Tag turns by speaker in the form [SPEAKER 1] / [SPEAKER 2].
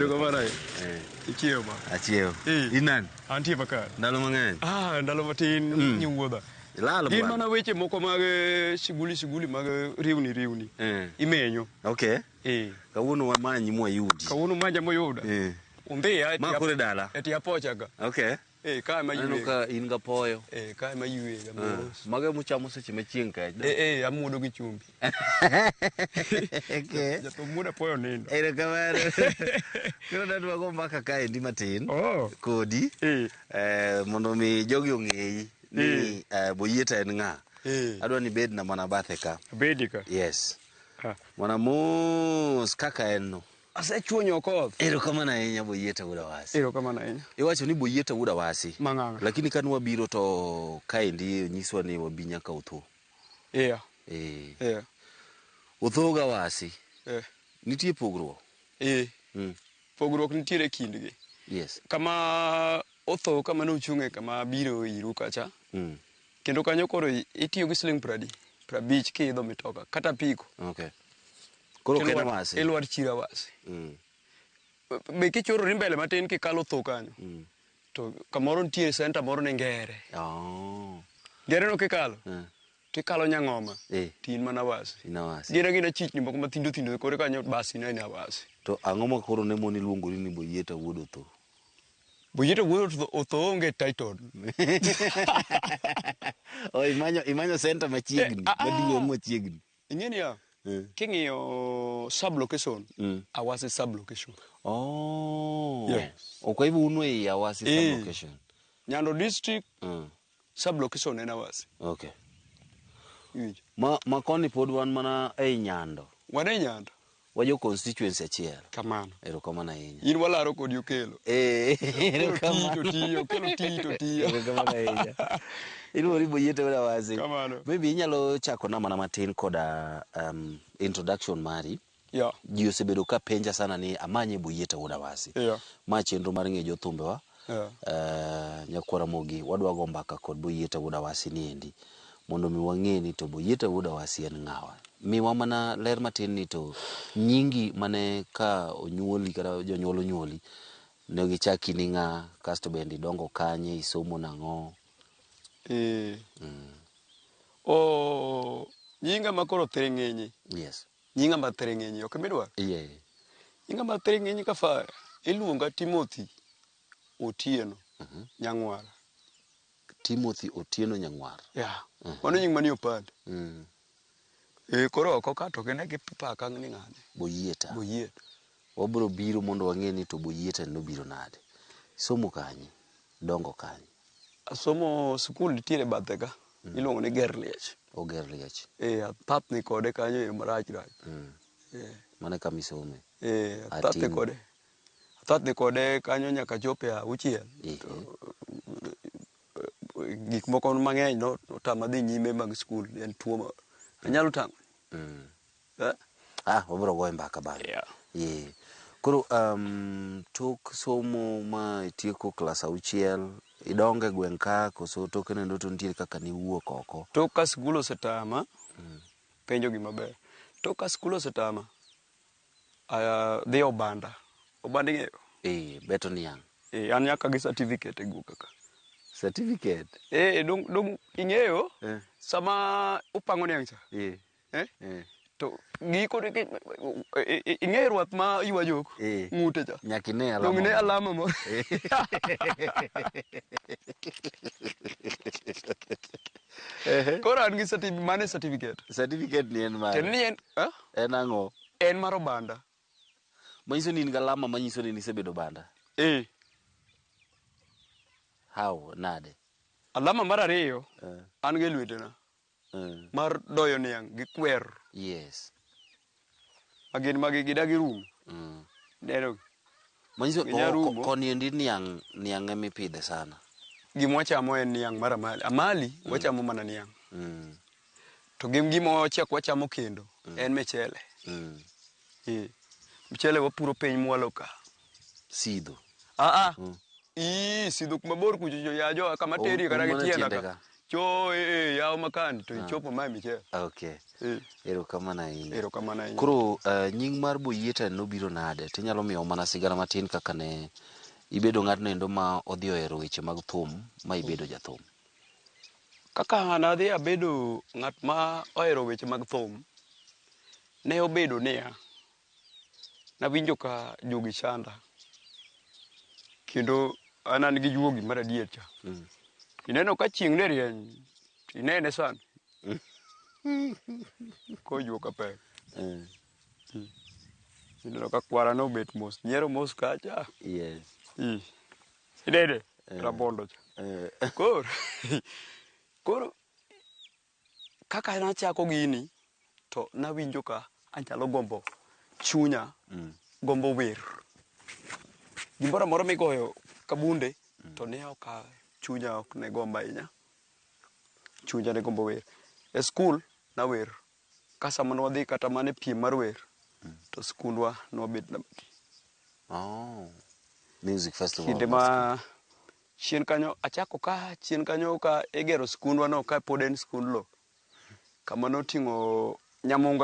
[SPEAKER 1] Erokamano ahinya.
[SPEAKER 2] Eh.
[SPEAKER 1] Ichiewo ma.
[SPEAKER 2] Achiewo.
[SPEAKER 1] Eh.
[SPEAKER 2] Inani?
[SPEAKER 1] Antie makare.
[SPEAKER 2] Ndalo mang'eny.
[SPEAKER 1] Ah, ndalo matin nyiwuodha.
[SPEAKER 2] Ilalo
[SPEAKER 1] Gin
[SPEAKER 2] bwana.
[SPEAKER 1] mana weche moko mag shughuli shughuli mag riwni riwni.
[SPEAKER 2] Eh.
[SPEAKER 1] Imenyo.
[SPEAKER 2] Okay.
[SPEAKER 1] Eh.
[SPEAKER 2] Kawuono wamanyi mwayudi.
[SPEAKER 1] Kawuono manja moyuda.
[SPEAKER 2] Eh.
[SPEAKER 1] Undhiya e
[SPEAKER 2] Ma koro e dala.
[SPEAKER 1] E tie apocha ka.
[SPEAKER 2] Okay.
[SPEAKER 1] Eh, ka ema
[SPEAKER 2] Aneno
[SPEAKER 1] ywe.
[SPEAKER 2] ka in gapoyo.
[SPEAKER 1] Eh, ka ema ywe ga mos.
[SPEAKER 2] Mago muchamo seche ma chieng' kech.
[SPEAKER 1] Eh, eh, amuodo gi chumbi.
[SPEAKER 2] Okay.
[SPEAKER 1] Jathum muodo apoyo nindo.
[SPEAKER 2] Erokamano. Koro nadwa go mbaka kaendi matin.
[SPEAKER 1] Oh.
[SPEAKER 2] Kodi.
[SPEAKER 1] Eh.
[SPEAKER 2] Eh, mondo mi jogi ong'eyi ni eh, Boyieta en ng'a.
[SPEAKER 1] Eh.
[SPEAKER 2] Adwa ni ibedna mana bathe ka.
[SPEAKER 1] Abedi ka.
[SPEAKER 2] Yes.
[SPEAKER 1] Ah.
[SPEAKER 2] Mana mos kaka en no.
[SPEAKER 1] Asechuonyo koth.
[SPEAKER 2] Erokamano ahinya Boyieta wuod Awasi.
[SPEAKER 1] Erokamano ahinya.
[SPEAKER 2] Iwacho ni Boyieta wuod Awasi.
[SPEAKER 1] Mang'ang'a.
[SPEAKER 2] Lakini ka nwabiro to kaendi onyiswa ni wabi nyaka Utho.
[SPEAKER 1] Yeah.
[SPEAKER 2] Eh.
[SPEAKER 1] Yeah.
[SPEAKER 2] Utho gi Awasi.
[SPEAKER 1] Eh.
[SPEAKER 2] Nitie pogruok.
[SPEAKER 1] Eh.
[SPEAKER 2] Mm.
[SPEAKER 1] Pogruok nitiere e kindgi.
[SPEAKER 2] Yes.
[SPEAKER 1] Kama otho kama nochung'e kama biro iru kacha. Kendo kanyo koro itiyo gi siling pradi, prabich kiidho mitoka kata apiko.
[SPEAKER 2] Okay. Koro ok en Awasi.
[SPEAKER 1] Ilwar chiro Awasi. Be kichorori mbele matin kikalo tho kanyo. To kamoro nitie center moro ni Ngere.
[SPEAKER 2] Oh.
[SPEAKER 1] Ngere no kikalo.
[SPEAKER 2] Eh.
[SPEAKER 1] Tikalo Nyang'oma.
[SPEAKER 2] Eh.
[SPEAKER 1] To in mana Awasi.
[SPEAKER 2] In Awasi.
[SPEAKER 1] Gin agina chichni moko mathindo thindo kore kanyo bas in aina Awasi.
[SPEAKER 2] To ang'o ma koro ne moni luongori ni Boyieta wuod Otho?
[SPEAKER 1] Boyieta wuod Otho, Otho onge title.
[SPEAKER 2] Oh, imanyo imanyo center machiegni,
[SPEAKER 1] Eh, ah, ah.
[SPEAKER 2] maduong' machiegni.
[SPEAKER 1] Ing'e niya,
[SPEAKER 2] Eh.
[SPEAKER 1] king'iyo sub location, Awasi sub location.
[SPEAKER 2] Oh.
[SPEAKER 1] Yes.
[SPEAKER 2] O kwa hivyo uno ei Awasi
[SPEAKER 1] Eh.
[SPEAKER 2] sub location.
[SPEAKER 1] Nyando district sub location en Awasi.
[SPEAKER 2] Okay.
[SPEAKER 1] Iwinjo?
[SPEAKER 2] Ma, ma koni pod wan mana ei Nyando.
[SPEAKER 1] Wan e Nyando.
[SPEAKER 2] Wajo constituency achiel.
[SPEAKER 1] Kamano.
[SPEAKER 2] Erokamano ahinya.
[SPEAKER 1] In walaro kodi Okelo.
[SPEAKER 2] Eh,
[SPEAKER 1] Okelo tiyo
[SPEAKER 2] erokamano.
[SPEAKER 1] to tiyo, Okelo tiyo to tiyo.
[SPEAKER 2] Erokamano ahinya. Iluori Boyieta wuod Awasi.
[SPEAKER 1] Kamano.
[SPEAKER 2] Maybe inyalo chako na mana matin koda introduction mari.
[SPEAKER 1] Yeah.
[SPEAKER 2] Ji osebedo ka penja sana ni amanye Boyieta wuod Awasi.
[SPEAKER 1] Yeah.
[SPEAKER 2] Ma chenro mar ng'e jothumbewa.
[SPEAKER 1] Yeah.
[SPEAKER 2] Nyakwar Ramogi wadwa go mbaka kod Boyieta wuod Awasi ni endi mondo mi wang'e ni to Boyieta wuod Awasi en ng'awa. Miwa mana ler matin ni to nyingi mane ka onyuoli kata jonyuol onyuoli ne gichaki ni ng'a kasto bende idongo kanye isomo nang'o.
[SPEAKER 1] Eh. Oh, nyinga ma koro thiring'inyi.
[SPEAKER 2] Yes.
[SPEAKER 1] Nyinga ma thiring'inyi, ok emidwaro?
[SPEAKER 2] Yeah.
[SPEAKER 1] Nyinga ma thiring'inyi ka fire, iluonga Timothy Otieno Nyang'wara.
[SPEAKER 2] Timothy Otieno Nyang'wara.
[SPEAKER 1] Yeah. Mano nying manie opande. Eh, koro oko ka to gine gipaka ni ng'ane.
[SPEAKER 2] Boyieta.
[SPEAKER 1] Boyieta.
[SPEAKER 2] Wabiro biro mondo wang'e ni to Boyieta nobiro nade. Somo kanye? Dongo kanye?
[SPEAKER 1] Asomo sikul nitiere bathe ka. Iluongo ni Ger Liech.
[SPEAKER 2] Oger Liech.
[SPEAKER 1] Eh, athapni kode kanyo e yo marach rach. Eh.
[SPEAKER 2] Mano e kama isome.
[SPEAKER 1] Eh, athapni
[SPEAKER 2] Atin.
[SPEAKER 1] kode. Athapni kode kanyo nyaka achop e auchiel. Gik moko mang'eny no otama dhi nyime mag skul, en tuo ma anyalo tang'o. Eh?
[SPEAKER 2] Ah, wabiro goyo mbaka bang'e.
[SPEAKER 1] Yeah.
[SPEAKER 2] Yeah. Koro tok somo ma itieko klas auchiel, idongo e gweng' ka koso toke nendo to nitie kaka niwuok oko?
[SPEAKER 1] Tok ka skul osetama, penjo gima ber. Tok ka skul osetama, adhi Obanda. Obanda ing'eyo?
[SPEAKER 2] Eh, beto niang'.
[SPEAKER 1] Eh, an nyaka gi certificate e guoka ka.
[SPEAKER 2] Certificate?
[SPEAKER 1] Eh, dong, dong ing'eyo?
[SPEAKER 2] Eh.
[SPEAKER 1] Sama upango niang' cha.
[SPEAKER 2] Eh.
[SPEAKER 1] Eh?
[SPEAKER 2] Eh.
[SPEAKER 1] To giko ing'eyo rwath ma ywa jok?
[SPEAKER 2] Eh.
[SPEAKER 1] Ng'ute cha.
[SPEAKER 2] Nyaka ine alama.
[SPEAKER 1] Dong ine alama moro. Koro an gi certificate, mane certificate?
[SPEAKER 2] Certificate ni en mane?
[SPEAKER 1] Tiende ni en, eh?
[SPEAKER 2] En ang'o?
[SPEAKER 1] En mar Obanda.
[SPEAKER 2] Manyiso ni in gi alama manyiso ni nisebedo banda.
[SPEAKER 1] Eh.
[SPEAKER 2] How? Nade?
[SPEAKER 1] Alama mar ariyo,
[SPEAKER 2] Eh.
[SPEAKER 1] an gi e lwetena.
[SPEAKER 2] Mar
[SPEAKER 1] doyo niang' gi kwer.
[SPEAKER 2] Yes.
[SPEAKER 1] Ma gin magi gidagi rumo. Neno.
[SPEAKER 2] Manyiso
[SPEAKER 1] Ginya rumo.
[SPEAKER 2] koni endi niang', niang' ema ipidhe sana.
[SPEAKER 1] Gima wachamo en niang' mar amali. Amali wachamo mana niang'. To gima wachako wachamo kendo en michele. Michele wapuro piny mwalo ka.
[SPEAKER 2] Sidho.
[SPEAKER 1] Ah, ah. Ii, sidho kuma bor kucho jo ya jo kama
[SPEAKER 2] Oh,
[SPEAKER 1] teri kata gi
[SPEAKER 2] mana
[SPEAKER 1] tienda
[SPEAKER 2] tiende
[SPEAKER 1] ka.
[SPEAKER 2] ka.
[SPEAKER 1] cho e yawo makani to ichopo mae Michel.
[SPEAKER 2] Okay. Erokamano ahinya.
[SPEAKER 1] Erokamano ahinya.
[SPEAKER 2] Koro nying mar Boyieta nobiro nade? Tinyalo miyowa mana sigana matin kaka ne ibedo ng'atno endo ma odhi ohero weche mag thum ma ibedo jathum.
[SPEAKER 1] Kaka nadhi abedo ng'at ma ohero weche mag thum, ne obedo niya, nawinjo ka jogi chanda. Kendo an an gi juogi mar adier cha. Ineno ka chieng' ne rieny, inene sani. Kojuoka pek. Ineno ka kwara nobet mos, nyiero mos kacha.
[SPEAKER 2] Yes.
[SPEAKER 1] Inene, rabondo cha. Koro, koro kaka nachako gini, to nawinjo ka anyalo gombo chunya, gombo wer. Gimoro amora migoyo kabunde, to ne ok chunya ok ne gombo ahinya. Chunya ne gombo wer. E skul nawer. Ka sama ne wadhi kata mana e piem mar wer, to skundwa nwabet namba adi.
[SPEAKER 2] Oh. Music festival.
[SPEAKER 1] Kinde ma chien kanyo achako ka chien kanyo ka igero skundwa no ka pod en skund lo. Kama noting'o Nyamunga.